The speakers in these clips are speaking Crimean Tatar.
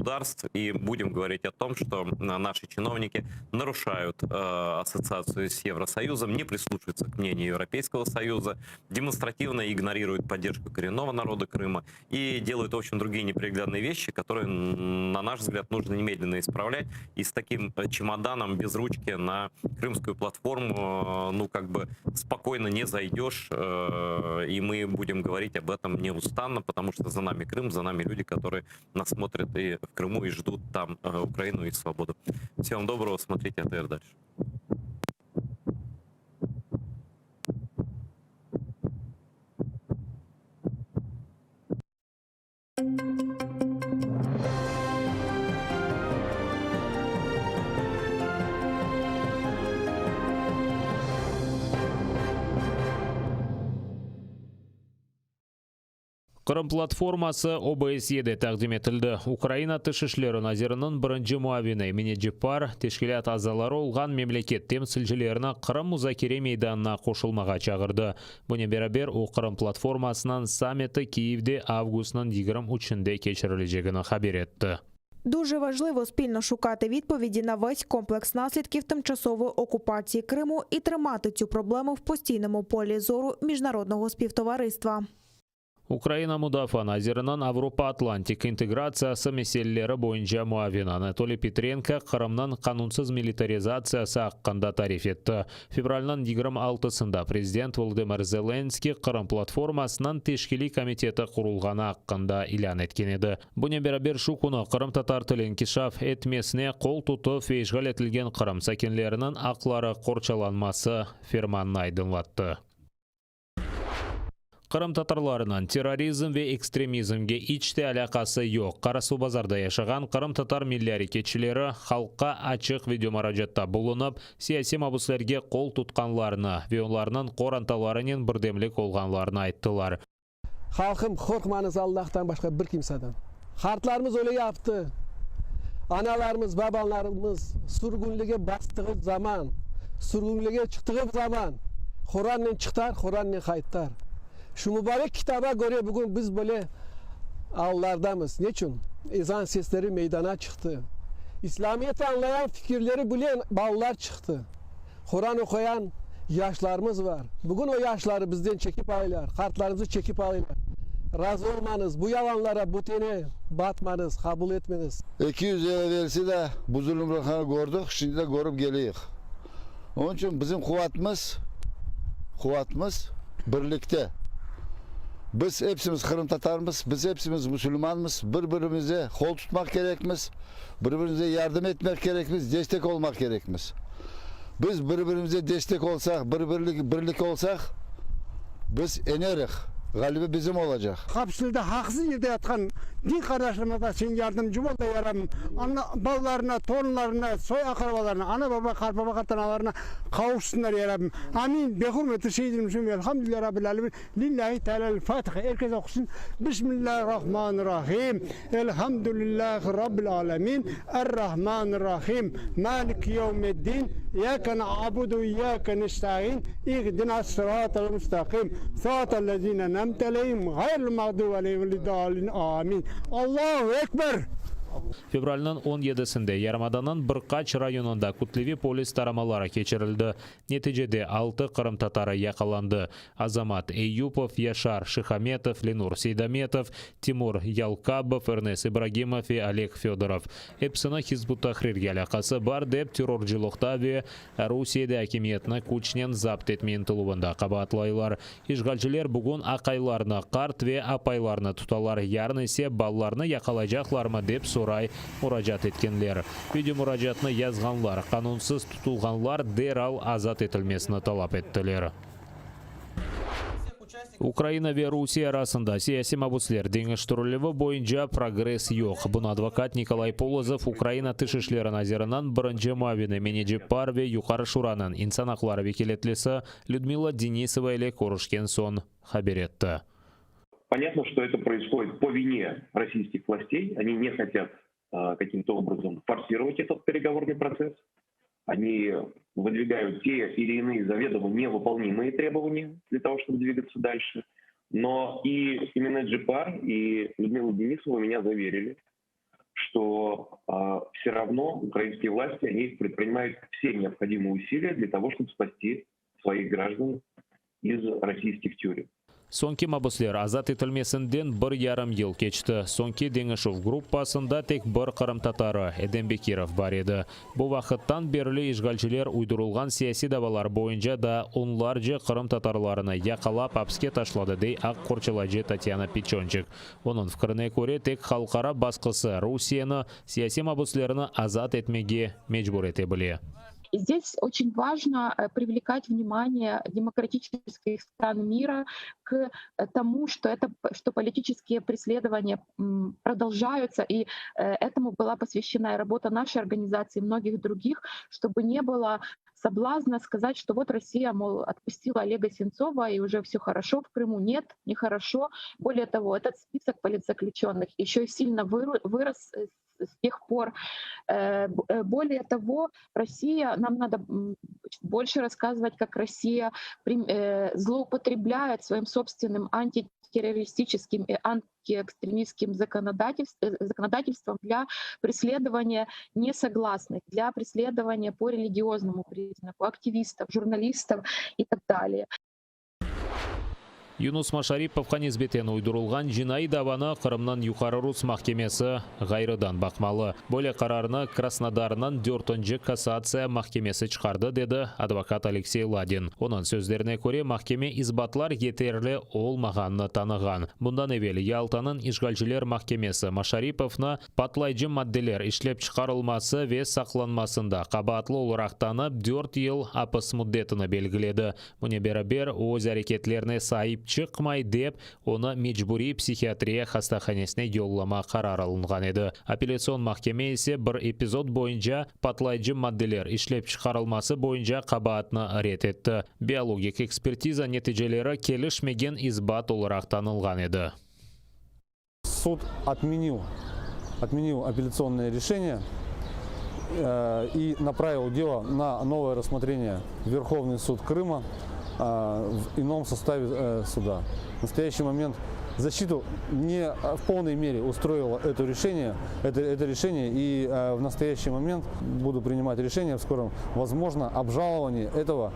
Государств и будем говорить о том, что наши чиновники нарушают ассоциацию с Евросоюзом, не прислушиваются к мнению Европейского Союза, демонстративно игнорируют поддержку коренного народа Крыма и делают, в общем, другие неприглядные вещи, которые, на наш взгляд, нужно немедленно исправлять. И с таким чемоданом без ручки на крымскую платформу, ну, как бы спокойно не зайдешь, и мы будем говорить об этом неустанно, потому что за нами Крым, за нами люди, которые нас смотрят и в Крыму, и ждут там Украину и свободу. Всем доброго, смотрите АТР дальше. Qırım platforması OBSYede taqdim etildi. Ukraina Tış işleri naziriniñ birinci muavini Emine Ceppar, teşkilât azaları olğan memleket temsilcilerini Qırım muzakere meydanına qoşulmağa çağırdı. Bunen beraber, o, Qırım platformasınıñ sammiti Kiyevde avgustnıñ 23-nde keçirilecegini haber etti. Дуже важливо спільно шукати відповіді на весь комплекс наслідків тимчасової окупації Криму і тримати цю проблему в постійному полі зору міжнародного співтовариства. Ukraina Mudafaa naziriniñ Avropa-Atlantik integratsiyası meseleleri boyunca muavini Anatoliy Petrenko Qırımnıñ qanunsız militarizatsiyası aqqında tarif etti. Fevralniñ 26-sında prezident Volodımır Zelenskıy Qırım platformasınıñ teşkiliy komiteti qurulğanı aqqında ilân etken edi. Bunen beraber şu künü qırımtatar tili inkişaf etmesine qol tutuv ve işğal etilgen Qırım sakinleriniñ aqları qorçalanması fermanını aydınlattı. Qırımtatarlarınıñ terrorizm ve ekstremizmge iç te alâqası yoq. Qarasuvbazarda yaşağan qırımtatar milliy areketçileri halqqa açıq videomuracaatta bulunıp, siyasiy mabüslerge qol tutqanlarını ve olarnıñ qorantalarınen birdemlik olğanlarını ayttılar. Halqım, qorqmañız Allahtan başqa bir kimsadan. Qartlarımız öyle yaptı. Analarımız, babalarımız sürgünlige bastığı zaman, sürgünlige çıqtığı zaman Qurannen çıqtar, Qurannen qayttar. Şu mubarek kitaba köre bugün biz böyle allardamız. Neçün? Ezan sesleri meydana çıqtı. İslamiyeti añlayan, fikirleri bilen balalar çıqtı. Quran oquyan yaşlarımız bar. Bugün o yaşları bizden çekip alaylar, qartlarımızı çekip alaylar. Razı olmañız, bu yalanlara bu tene batmañız, qabul etmeñiz. 200 yıl evelsi de bu zulümlıqlarnı kördik, şimdi de körip keleyik. Onıñ içün bizim quvatımız, quvatımız birlikte. Biz epsimiz qırımtatarmız, biz epsimiz musulmanmız, bir-birimize qol tutmaq kerekmiz, bir-birimize yardım etmek kerekmiz, destek olmaq kerekmiz. Biz bir-birimize destek olsaq, bir-birlik, birlik olsaq, biz enerik, ğalebe bizim olacaq. Hapishanede haqsız yerde yatqan din qardaşlarımızğa sen yardımcı bol da, ya Rabbim. Ana, balalarına, torunlarına, soy-aqrabalarına, ana-baba, qartbaba, qartanalarına qavuşsınlar, ya Rabbim. Amin. Be hurmeti seyyidil muslimin velhamdülillahi rabbil alemin. Lillahi teala'l Fatiha. Er kes oqusın. Bismillahirrahmanirrahim. Elhamdülillahi rabbil alemin. Errahmanirrahim. Maliki yevmiddin. İyyake na'budu ve iyyake nesta'in. İhdinas sıratal mustaqim. Sıratal lezine en'amte aleyhim. Gayril mağdubi aleyhim veled-dallin. Amin. Allahu Ekber! Fevralniñ on yedisinde yarımadanıñ bir qaç rayonında kütleviy polis taramaları keçirildi. Neticede altı qırımtatarı yaqalandı, Azamat Eyüpov, Yaşar Şihametov, Lenur Seydametov, Timur Yalkabov, Ernes İbragimov ve Oleg Fedorov. Episini Hizb ut-Tahrirge alâqası bar dep terrorcılıqta ve Rusiyede akimiyetni küçnen zapt etme ıntıluvında qabaatlaylar. İşğalciler bugün aqaylarnı, qart ve apaylarnı tutalar, yarın ise balalarnı yaqalaycaqlarmı, dep soray muracaat etkenler. Video muracaatnı yazğanlar, qanunsız tutulğanlar deral azat etilmesini talap ettiler. Ukraina ve Rusiye arasında siyasiy mabüsler deñiştirilüvi boyunca progress yoq. Bunı advokat Nikolay Polozov Ukraina Tış işleri naziriniñ birinci muavini Emine Ceppar ve Yuqarı Şuranıñ insan aqları vekâletlisi Lüdmila Denisova ile körüşken soñ haber etti. Понятно, что это происходит по вине российских властей. Они не хотят каким-то образом форсировать этот переговорный процесс. Они выдвигают те или иные заведомо невыполнимые требования для того, чтобы двигаться дальше. Но и Эмине Джеппар, и Людмила Денисова меня заверили, что все равно украинские власти, они предпринимают все необходимые усилия для того, чтобы спасти своих граждан из российских тюрем. Soñki mabüsler azat etilmesinden bir yarım yıl keçti. Soñki deñişüv gruppasında tek bir qırımtatarı, Edem Bekirov bar edi. Bu vaqıttan berli işğalciler uydurılğan siyasiy davalar boyunca daa onlarca qırımtatarlarını yaqalap apiske taşladı, dey aq qorçalayıcı Tatyana Peçonçik. Onıñ fikrine köre, tek halqara basqısı Rusiyeni siyasiy mabüslerni azat etmege mecbur ete bile. И здесь очень важно привлекать внимание демократических стран мира к тому, что, это, что политические преследования продолжаются, и этому была посвящена и работа нашей организации и многих других, чтобы не было соблазна сказать, что вот Россия, мол, отпустила Олега Сенцова и уже все хорошо в Крыму. Нет, нехорошо. Более того, этот список политзаключенных еще и сильно вырос с тех пор. Более того, Россия, нам надо больше рассказывать, как Россия злоупотребляет своим собственным антитеррористическим и антиэкстремистским законодательством для преследования несогласных, для преследования по религиозному признаку активистов, журналистов и так далее. Yunus Maşaripovqa nisbeten uydurılğan cinaiy davanı Qırımnıñ Yuqarı rus mahkemesi ğayrıdan baqmalı. Böyle qararnı Krasnodarnıñ dörtünci kassatsiya mahkemesi çıqardı, dedi advokat Aleksey Ladin. Onıñ sözlerine köre, mahkeme isbatlar yeterli olmağanını tanığan. Bundan evel Yaltanıñ işğalciler mahkemesi Maşaripovnı patlayıcı maddeler işlep çıqarılması ve saqlanmasında qabaatlı olaraq tanıp, dört yıl apis müddetini belgiledi. Bunen beraber, öz areketlerine saip çıqmay dep, onı mecburiy psihiatriya hastahanesine yollamaq qarar alınğan edi. Apellâtsion mahkeme ise bir epizod boyunca patlayıcı maddeler işlep çıqarılması boyunca qabaatnı red etti. Biologik ekspertiza neticeleri kelişmegen isbat olaraq tanılğan edi. Суд отменил, отменил апелляционное решение и направил дело на новое рассмотрение в Верховный суд Крыма в ином составе суда. В настоящий момент защиту не в полной мере устроило это решение, это решение и в настоящий момент буду принимать решение в скором, возможно, обжалование этого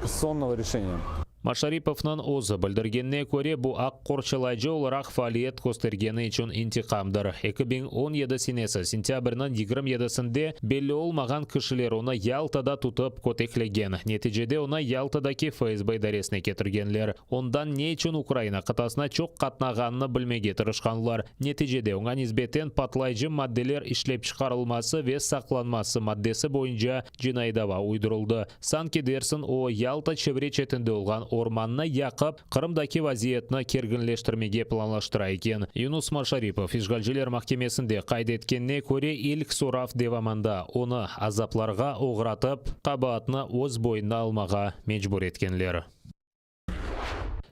кассационного решения. Maşaripovnıñ özü bildirgenine köre, bu aq qorçalayıcı olaraq faaliyet köstergeni içün intiqamdır. 2017 senesi sentâbrniñ 27-sinde belli olmağan kişiler onı Yaltada tutıp köteklegen. Neticede onı Yaltadaki FSB idaresine ketirgenler. Ondan ne içün Ukraina qıtasına çoq qatnağanını bilmege tırışqanlar. Neticede oña nisbeten patlayıcı maddeler işlep çıqarılması ve saqlanması maddesi boyunca cinaiy dava uydurıldı. Sanki dersiñ o Yalta çevre çetinde olğan ormannı yaqıp, Qırımdaki vaziyetni kerginleştirmege planlaştıra eken. Yunus Maşaripov işğalciler mahkemesinde qayd etkenine köre, ilk sorav devamında onı azaplarğa oğratıp, qabaatnı öz boynuna almağa mecbur etkenler.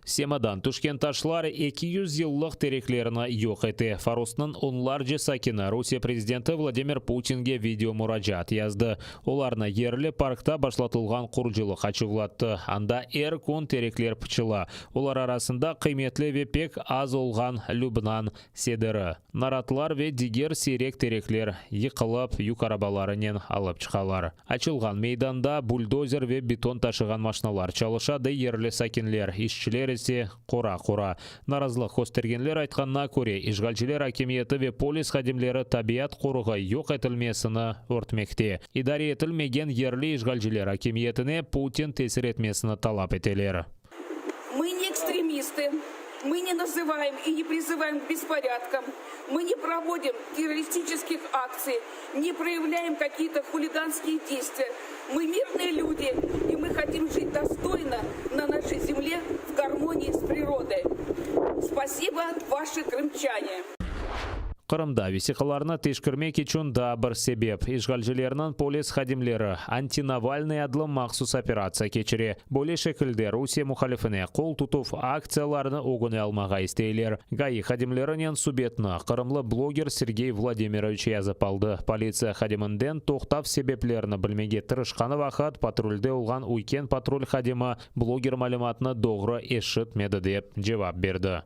Semadan tüşken taşlar 200 yıllıq tereklerni yoq ete. Forosnıñ onlarca sakini Rusiye prezidenti Vladimir Putinge video muracaat yazdı. Olarnı yerli parkta başlatılğan qurucılıq açuvlattı. Anda er kün terekler pıçıla. Olar arasında qıymetli ve pek az olğan Lübnan sediri. Naratlar ve diger siyrek terekler yıqılıp, yük arabalarınen alıp çıqalar. Açılğan meydanda buldozer ve beton taşığan maşinalar çalışa, dey yerli sakinler, işçiler ise qora qura. Narazılıq köstergenler aytqanına köre, işğalciler akimiyeti ve polis hadimleri tabiat qoruğı yoq etilmesini örtmekte. İdare etilmegen yerli işğalciler akimiyetine Putin tesir etmesini talap eteler. Мы не экстремисты, мы не называем и не призываем к беспорядкам, мы не проводим террористических акций, не проявляем какие-то хулиганские действия. Мы мирные люди, и мы хотим жить достойно на нашей земле в гармонии с природой. Спасибо, ваши крымчане. Qırımda vesiqalarnı teşkermek içün daa bir sebep. İşğalcilerniñ polis hadimleri Antinavalnıy adlı mahsus operatsiya keçire. Böyle şekilde Rusiye muhalifine qol tutuv aktsiyalarını ögüni almağa isteyler. GAİ hadimlerinen subetni qırımlı bloger Sergey Vladimiroviç yazıp aldı. Politsiya hadiminden toqtav sebeplerini bilmege tırışqanı vaqıt patrulde olğan üyken patrul hadimi bloger malümatını doğru eşitmedi dep cevap berdi.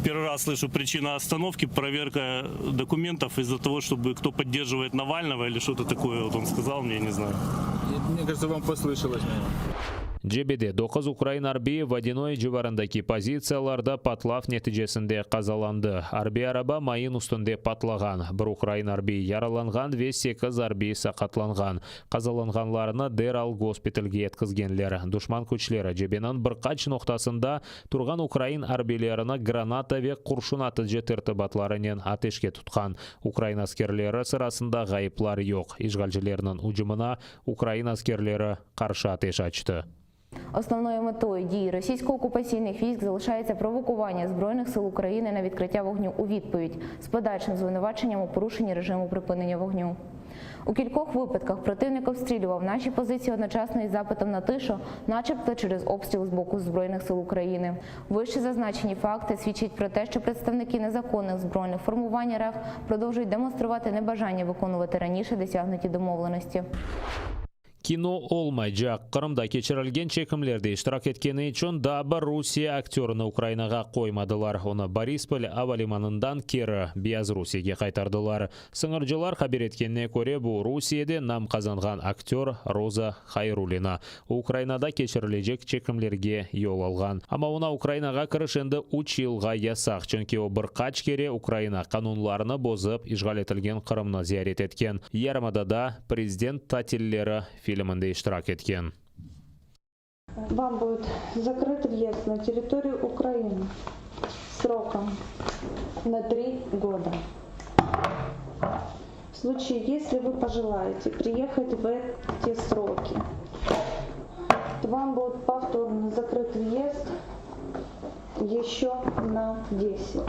Первый раз слышу причина остановки, проверка документов из-за того, чтобы кто поддерживает Навального или что-то такое, вот он сказал мне, я не знаю. Мне кажется, вам послышалось, наверное. Cebede doquz ukrain arbiyi Vodânoye civarındaki pozitsiyalarda patlav neticesinde qazalandı. Arbiy araba mayın üstünde patlağan. Bir ukrain arbiyi yaralanğan ve sekiz arbiy saqatlanğan. Qazalanğanlarnı deral gospitalge yetkizgenler. Duşman küçleri cebeniñ bir qaç noqtasında turğan ukrain arbiylerini granata ve qurşun atıcı tertibatlarınen ateşke tutqan. Ukrain askerleri sırasında ğayıplar yoq. İşğalcilerniñ ücümına ukrain askerleri qarşı ateş açtı. Основною метою дій російсько-окупаційних військ залишається провокування Збройних сил України на відкриття вогню у відповідь з подальшим звинуваченням у порушенні режиму припинення вогню. У кількох випадках противник обстрілював наші позиції одночасно із запитом на тишу, начебто через обстріл з боку Збройних сил України. Вище зазначені факти свідчать про те, що представники незаконних збройних формувань РФ продовжують демонструвати небажання виконувати раніше досягнуті домовленості. Kino olmaycaq. Qırımda keçirilgen çekimlerde iştirak etkeni içün daa bir Rusiye aktörini Ukrainağa qoymadılar. Onı Borispol ava limanından keri Beyazrusiyege qaytardılar. Sıñırcılar haber etkenine köre, bu Rusiyede nam qazanğan aktör Roza Hayrulina. O, Ukrainada keçirilecek çekimlerge yol alğan. Amma oña Ukrainağa kiriş endi üç yılğa yasaq, çünki o bir qaç kere Ukraina qanunlarını bozıp, işğal etilgen Qırımnı ziyaret etken, yarımadada Prezident tatilleri filminde iştirak etken. Вам будет закрыт въезд на территорию Украины сроком на три года. В случае, если вы пожелаете приехать в эти сроки, то вам будет повторно закрыт въезд еще на 10.